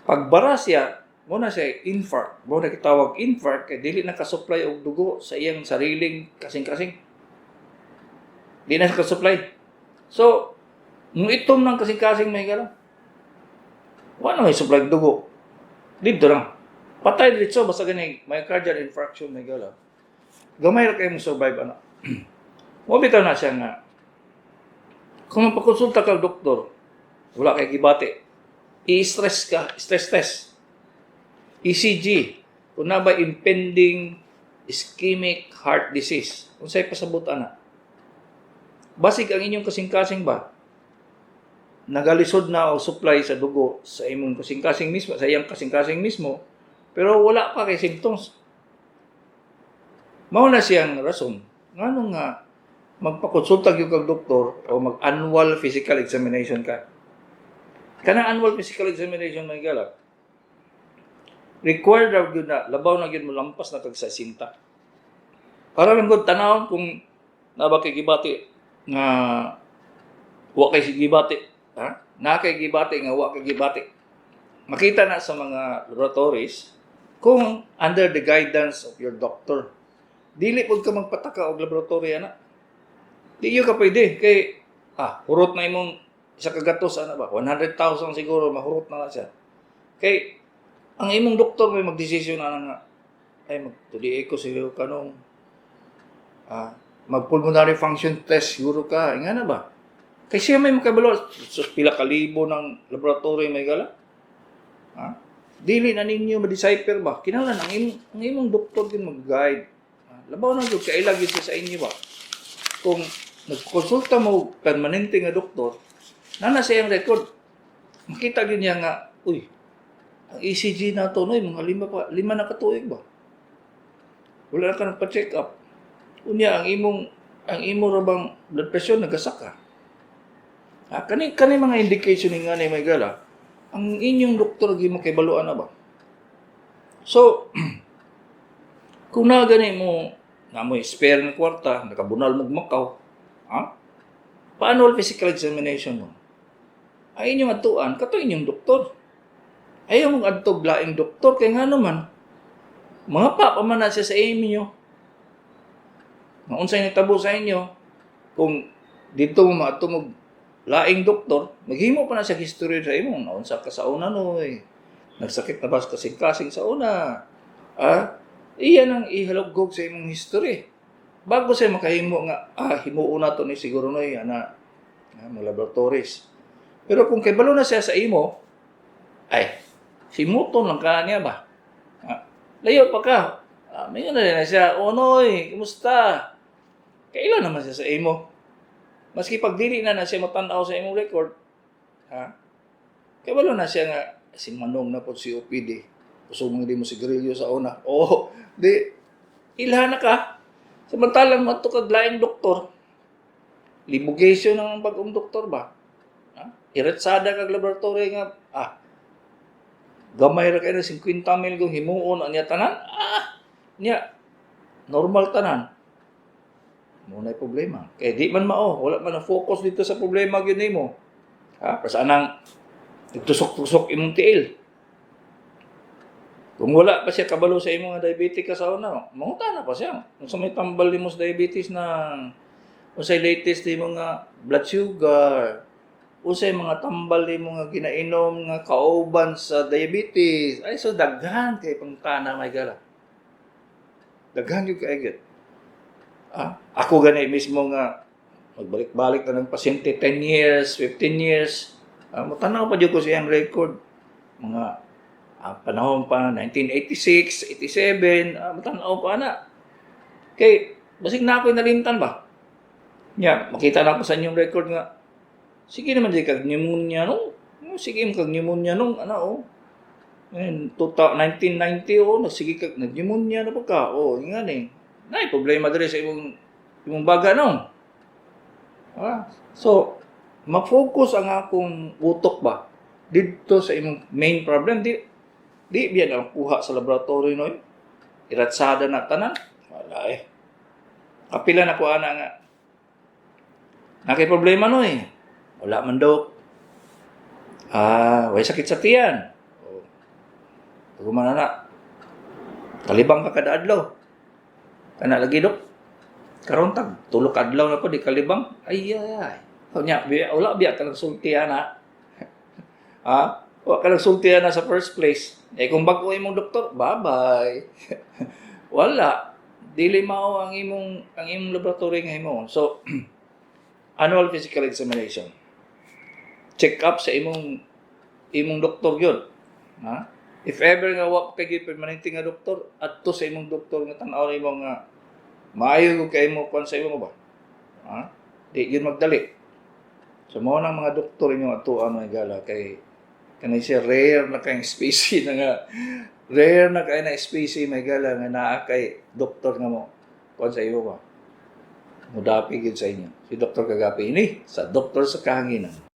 Pagbara siya, mao na siya infarct. Mao na kitawag infarct kay dili na ka-supply og dugo sa iyang sariling kasing-kasing. Di na siya ka-supply. So, nung itom ng kasing-kasing, mga higala, wala na may supply og dugo. Dito lang. Patay diretso basta gani myocardial infarction, mga higala. Gamay ra kayo mo survive ana. Mo bitaw na siya nga kung magpakonsulta ka doktor, wala kay gibati, i-stress ka, stress test. ECG, kung naa ba impending ischemic heart disease. Unsay pasabot ana? Basig ang inyong kasing-kasing ba? Nagalisod na og supply sa dugo sa imong kasing-kasing mismo, sa iyang kasing-kasing mismo, pero wala pa kay symptoms. Mao na siyang rason ngano nga magpakonsulta gyud kag doktor o mag-annual physical examination ka. Kanang annual physical examination, mga higala, required ra gyud na labaw na gyud mo lampas na kag 60. Para lang gud tanawon kung naa ba kay gibati nga wa kay gibati, ha? Na kay gibati nga wa kay gibati. Makita na sa mga laboratories kung under the guidance of your doctor. Dili pud ka magpataka og laboratory ana. Di gyud ka pwede kay hurot na imong isa ka gatos ana ba? 100,000 siguro mahurot na na siya. Kay ang imong doktor may magdesisyon na nga ay magtuli ko siguro kanong mag pulmonary function test siguro ka nga na ba? Kay siya may makabalo sa pila ka libo ng laboratory, mga higala. Ha? Dili na ninyo ma-decipher ba? Kinahanglan ang imong doktor din mag-guide. Labaw na gyud kaila gyud siya sa inyo ba? Kung nagkonsulta mo permanente nga doktor, naa na siyang record. Makita gyud niya nga, uy, ang ECG na to, noy, mga 5 pa, 5 na katuig ba? Wala na ka nagpa-check up. Unya, ang imo ra bang blood pressure nagasaka. Ha, kani kani mga indication ni nga ni, mga higala, ang inyong doktor gyud mo kay na ba? So, kung na gani mo na mo spare nga kwarta, nakabunal mo Macau, ha? Paano physical examination mo? Ay inyong adtuan, kato inyong doktor. Ayaw mong adtog laing doktor kay nga naman mga pa pa man na siya sa inyo. Nga unsay nitabo sa inyo, kung dito mo maadto mo laing doktor, maghimo pa na siya history sa imo, naunsa ka sa una noy. Nagsakit na ba sa kasing-kasing sa una? Ah, iyan ang ihalugog sa imong history. Bago siya makahimo nga, himuon na to ni siguro noy, ana, mga laboratories. Pero kung kay balo na siya sa imo, ay, simuton lang ka niya ba? Ah, layo pa ka. Ah, may na rin na siya, "Oh noy, kumusta?" Kailan naman siya sa imo? Maski pag dili na na siya matanaw sa imong record, ha? Kay balo na siya nga, si Manong na po COPD. Kusog di mo sigarilyo sa una. Oh, di, ilha na ka. Samantalang madto kag laing doktor, Libugation ang bagong doktor ba? Ha? Iretsada kag laboratory nga, gamay ra kay na 50 mil kung himuon ang niya tanan. Niya normal tanan. Mao na problema. Kay di man mao, wala man ang focus dito sa problema gyud nimo. Ha? Basta anang tusok-tusok imong tiil. Kung wala pa siya kabalo sa imong nga diabetic ka sa una, mangutana pa siya. Kung sa may tambal nimo sa diabetes na, unsay latest nimo nga blood sugar, unsay mga tambal nimo nga ginainom nga kauban sa diabetes, ay, so daghan kay pangtana, may gala. Daghan gyud kay gyud. Ako gani mismo nga magbalik-balik na ng pasyente 10 years, 15 years, motanaw pa jud ko sa iyang record. Mga panahon pa 1986, 87, motanaw pa na. Kay basig na ako'y nalimtan ba? Nya, makita na ako sa inyong record nga sige naman di kag pneumonia no. Oh, sige man kag pneumonia nung ano oh. Ngayon, 1990 oh, nagsige kag nag-pneumonia na pa ka. Oh, nga ni. Nay problema diri sa imong baga no. So ma-focus ang akong utok ba didto sa imong main problem, di biya ang kuha sa laboratory no. Iratsada na tanan. Wala eh. Kapila na ko ana nga nakay problema no eh. Wala man daw. Way sakit sa tiyan. Oh. Pag na. Kalibang ka kada adlaw. Kana lagi, dok. Karon tag tulo ka adlaw na ko di kalibang. Ay ay ay. Nya, biya, wala biya ka sulti ana. Wa ka sulti ana sa first place. Eh kung bago imong doktor, bye-bye. Wala. Dili mao ang imong laboratory nga himo. So annual physical examination. Check up sa imong doktor yun. Ha? If ever nga wa pa kay permanente nga doktor, adto sa imong doktor nga tan-aw nimo nga maayo ko kay mo kuan sa imo ba? Ha? Di yun magdali. So mao nang mga doktor inyong atuan, mga gala, kay kanay siya rare na kay species na nga rare na kay na species, may gala, nga naa kay doktor nga mo kuan sa imo ba. Mudapi gyud sa inyo. Si Dr. Kagapi ini sa Doktor sa Kahanginan.